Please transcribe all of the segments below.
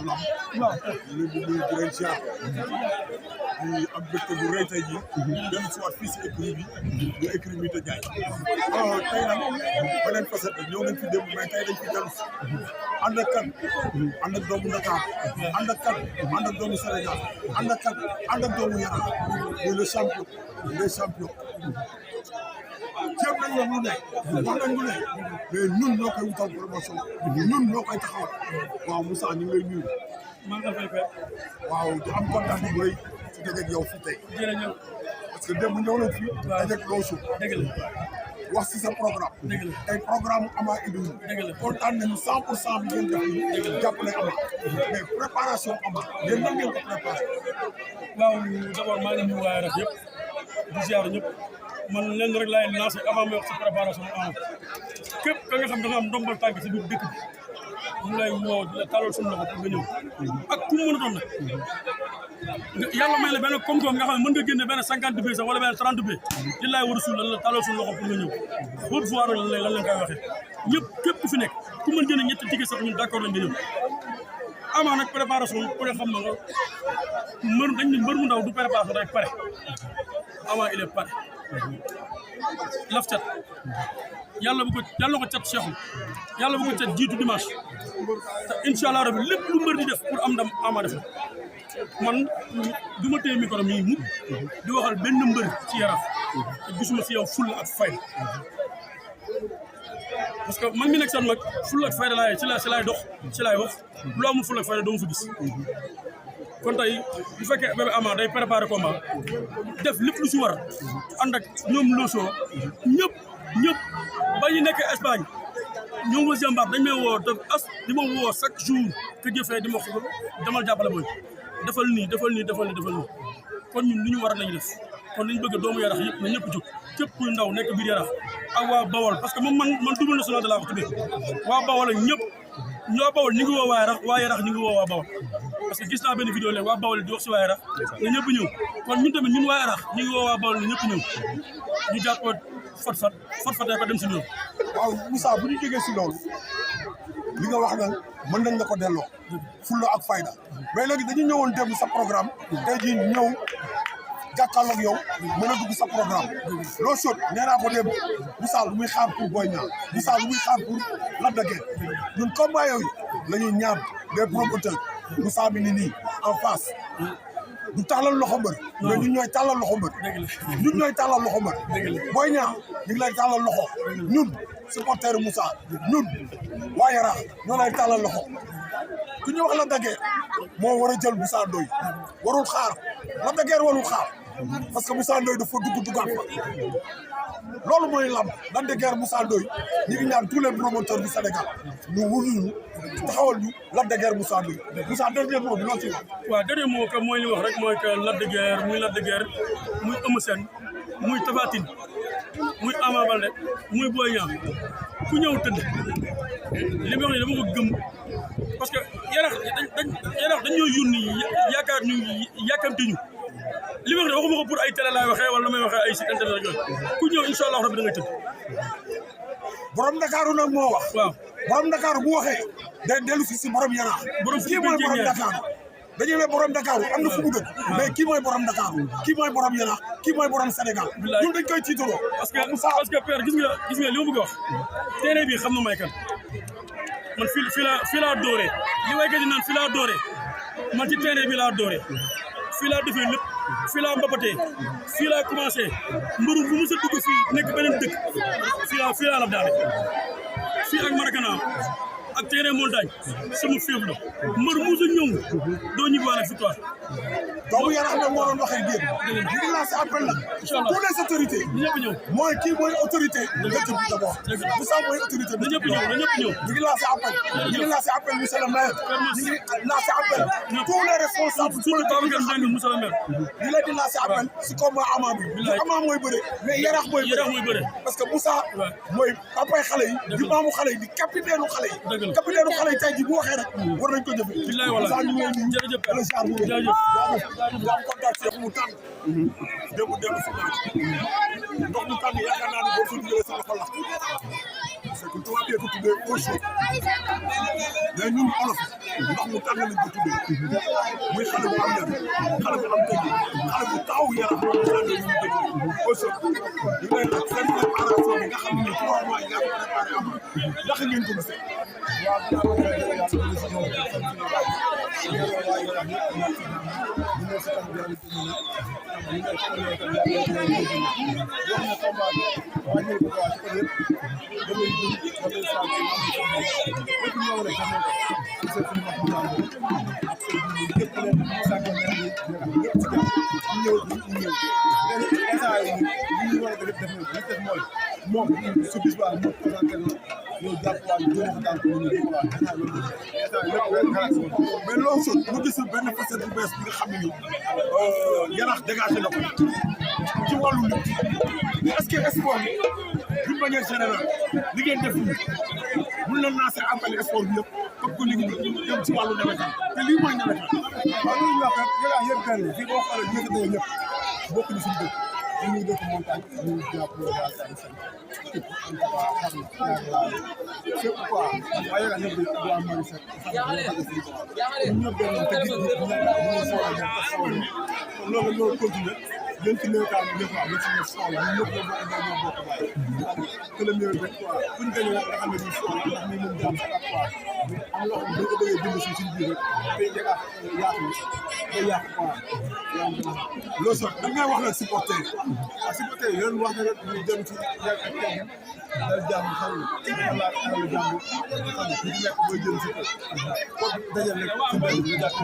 lam ñu di nuyu di leen ziar di am mbégte bu rëy tey jii dellu si waat fii si écurie bi bu écurie Miteu Ndiaye tey nag beneen facette ñëw nañ fi démb mais tey dañ fi dellu si ànd ak kan ànd ak doomu Dakar ànd ak kan ànd ak doomu Sénégal ànd ak kan ànd ak doomu Yaraax muy le champion les champions jéem nañ la lu ne wax nañ lu ne mais ñun ñoo koy wutal promotion ñun ñoo koy taxawal waaw Moussa ñu ngi lay nuyu maa ngi fay fay waaw di am kontaan bu rëy si dajeeg yow fii tey jërëjëf parce que démb ñëw nañ fi dajeeg Loosu dëgg la wax si sa programme dëgg la tey programme Ama Idoul dëgg la kontaan nañu 100% bi ngeen def nii jàppale Ama mais préparation Ama yéen nan ngeen ko préparé waaw d'abord maa ngi nuyu waa Yaraax yëpp di ziar ñëpp man leen rek laay lancé avant may wax si préparation Ama képp ka nga xam da nga am ndombal tànk si biir dëkk bi ñu lay woo di la talal suñu loxo pour nga ñëw ak ku mu mën a doon nag yàlla may la benn koom-koom nga xam ne mën nga génne benn 50 billets sax wala benn 30 billets li laay war a suul lan la talal suñu loxo pour nga ñëw haute voie lan lañ koy waxee ñëpp képp ku fi nekk ku mën génne ñetti ticket sax ñun d'accord lañ nga ñëw Ama nag préparation ku ne xam na nga mbër dañ ne mbër mu ndaw du préparation rek pare Ama il est pare laf cat yàlla bu ko cat seexul yàlla bu ko cat jiitu dimanche te incha allah rabi lépp lu mbër di def pour am ndam Ama def man du ma téye micro mi mukk di waxal benn mbër ci Yaraax te gisuma si yow fulla ak fayda parce que man mi nekk seen mag fulla ak fayda laay ci laay dox ci laay wax lu amul fulla ak fayda doo ma fa gis kon tey bu fekkee bébé Ama day préparer combat def lépp lu si war ànd ak ñoom Loso ñëpp ba ñu nekk Espagne ñoom wa Jambaar dañ may woo di ma woo chaque jour que jëfee di ma wax demal jàppale booy defal nii kon ñun li ñu war nañu def kon li ñu bëgg doomu Yaraax yëpp na ñëpp jóg képp kuy ndaw nekk biir Yaraax ak waa Bawol parce que moom man double national de la ko tuddee waa Bawol ak ñëpp ñoo Bawol ñu ngi woo waa Yaraax ñu ngi woo waa Bawol parce que gis naa benn vidéo léegi waa Bawol di wax si waa Yaraax na ñëpp ñëw kon ñun tamit ñun waa Yaraax ñu ngi woo waa Bawol na ñëpp ñëw ñu jàpp fat ko dem si ñoom. waaw Moussa bu ñu jógee si loolu li nga wax nag mën nañ la ko delloo fulla ak fayda mais léegi dañu ñëwoon dem sa programme tey jii ñëw jàkkaarloog yow mën a dugg sa programme loo sot nee naa ko dem Moussa lu muy xaar pour Boy Niang Moussa lu muy xaar pour Lac de Guiers ñun combat yooyu la ñuy ñaan des promoteurs Moussa mi ni nii en face du tàllal loxo mbër mais ñun ñooy tàllal loxo mbër ñun ñooy tàllal loxo mbër Boy Niang ñu ngi lay tàllal loxo ñun supporter Moussa ñun waa Yaraax ñoo lay tàllal loxo ku ñu wax Lac de Guiers moo war a jël Moussa Ndoye warul xaar Lac de Guiers warul xaar parce que Moussa Ndoye dafa duggaat fa loolu mooy lamb Lac de Guiers Moussa Ndoye ñu ngi ñaan tous les promoteurs du Sénégal ñu wuñu taxawal ñu Lac de Guiers Moussa Ndoye Moussa dernier mot bi loo ci wax waaw dernier mot que mooy li wax rek mooy que Lac de Guiers muy Eumeu Sène muy Tapha Tine muy Ama Baldé muy Boy Niang ku ñëw tëdd li ma wax ne dama ko gëm parce que Yaraax dañ ñoo yónni yaakaar ñu yàkkamti ñu li ma wax ne waxuma ko pour ay télé laay waxee wala may waxee ay site internet yooyu ku ñëw incha allah rabbi da ngay tëdd. borom Ndakaaru nag moo wax. waaw borom Ndakaaru bu waxee day dellu si borom Yaraax. kii mooy borom Ndakaaru dañuy ne borom Ndakaaru am na fu mu dëkk mais kii mooy borom Ndakaaru kii mooy borom Yaraax kii mooy borom Sénégal. ñun dañ koy tiitaroo. parce que père gis nga li ma bëgg a wax terrain bi xam na may kan man fii laa dooree li waykat yi naan fii laa dooree man ci terrain bi laa dooree fii laa defee lépp fii laa mbapatee fii laa commencé mbëru bu mu sa dugg fii nekk beneen dëkk fii laa la daane fii ak Marakana ak terrain montagne sama féef la mbër mu sa ñëw doo ñibbiwaale ak victoire. doomu Yaraax nag moo doon waxee génn ñu ngi lancé appel nag tous les autorités ñëpp ñëw mooy kii mooy autorité dëkk bi d'abord Moussa mooy autorité na ñëpp ñëw ñu ngi lancé appel monsieur le maire ñu ngi lancé appel tous les responsables surtout Babacar Mbengue monsieur le maire ñu leen di lancé appel si combat Ama bi Ama mooy bëre mais Yaraax mooy bëre parce que Moussa mooy papay xale yi di maamu xale yi di capitaine xale yi capitaine xale yi tey ji bu waxee rek war nañ ko jëfe billahi wala jërëjëf yaa am contact si mu tànn démb dellu si naaj ndox mu tànn yaakaar naa ne boo fa dugalee sama xol la tubaab yee ko tuddee eau chaude mais ñun olof ndox mu tàng lañ ko tuddee muy xale bu am yar xale bu am tëj xale bu taxaw yaram eau chaude ñu lay nag seen préparation bi nga xam ne 3 mois yi nga préparé am ndax ngeen ko gisee moom su bis baa moom présenté na ñoo jàpp wàllu jëriñ daal ko ñu déglu waat mais loolu sot mu gis benn facette bu bees bi nga xam ne nii Yaraax dégagé na ko ci wàllu nit mais est-ce que sport bi d'une manière générale li ngeen def nii mun na naase appel sport bi yëpp comme que li ngi jëm ci wàllu nawetaan te lii mooy nawetaan waaw loolu ñu wax rek Yaraax yëpp benn fii boo xoolee ñu ngi ñëpp bokk ñu suñu dëkk ñu ngi dëkk montagne ñu ngi jàpp waa Sane képp en tout cas xam nga fépp quoi waaye Yaraax ñëpp di waa Mali Seck xam nga ñun ñëpp benn te gis ñu loolu continuer leen ci néewtaan bi ñëpp am ci ñu soxla ñun ñëpp ñoo bokk bàyyi que le meilleur rek quoi buñ gagné nga xam ne ñu soxla ndax ñu mën jàmm ak quoi am loo xam ne ko bëggee bind suñ biir rek day jëgaat yaatu day yàq quoi loolu sax da ngay wax nag supporter waaw supporter yi leen wax ne rek ñu jëm ci yàgg ak teggin dal jàmm xam nga wala alalu jàmm xam nga ku ci nekk booy jëm ci ko dajal rek ci mbay ñu jàpp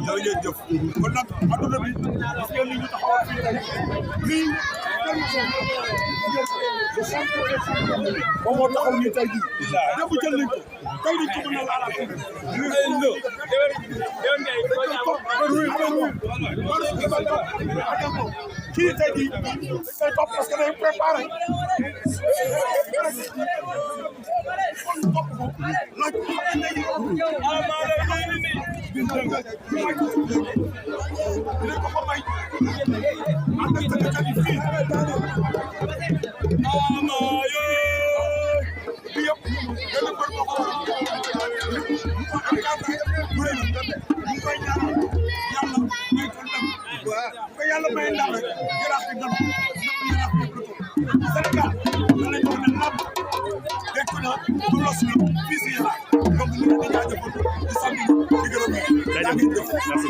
ñu jërëjëf kon nag adduna bi gis ngeen ni ñu taxawal fii tey lii moom moo taxaw nii tey jii démb jël nañ ko tey di ko mën a laalaat kii tey jii day topp parce que day préparé topp ko laaj dinañ ko ko may ànd ak tëggkat yi fii ama yoo bi yëpp benn mbër moo ko ñu koy ñaanal yàlla may ko ndam ko yàlla may ndam rek Yaraax di ndam Yaraax di ko Sénégal danañ ko ne ndam dekk na du los na fii si Yaraax donc ñu ngi jaajëfal di sant di gërëm jaajëf merci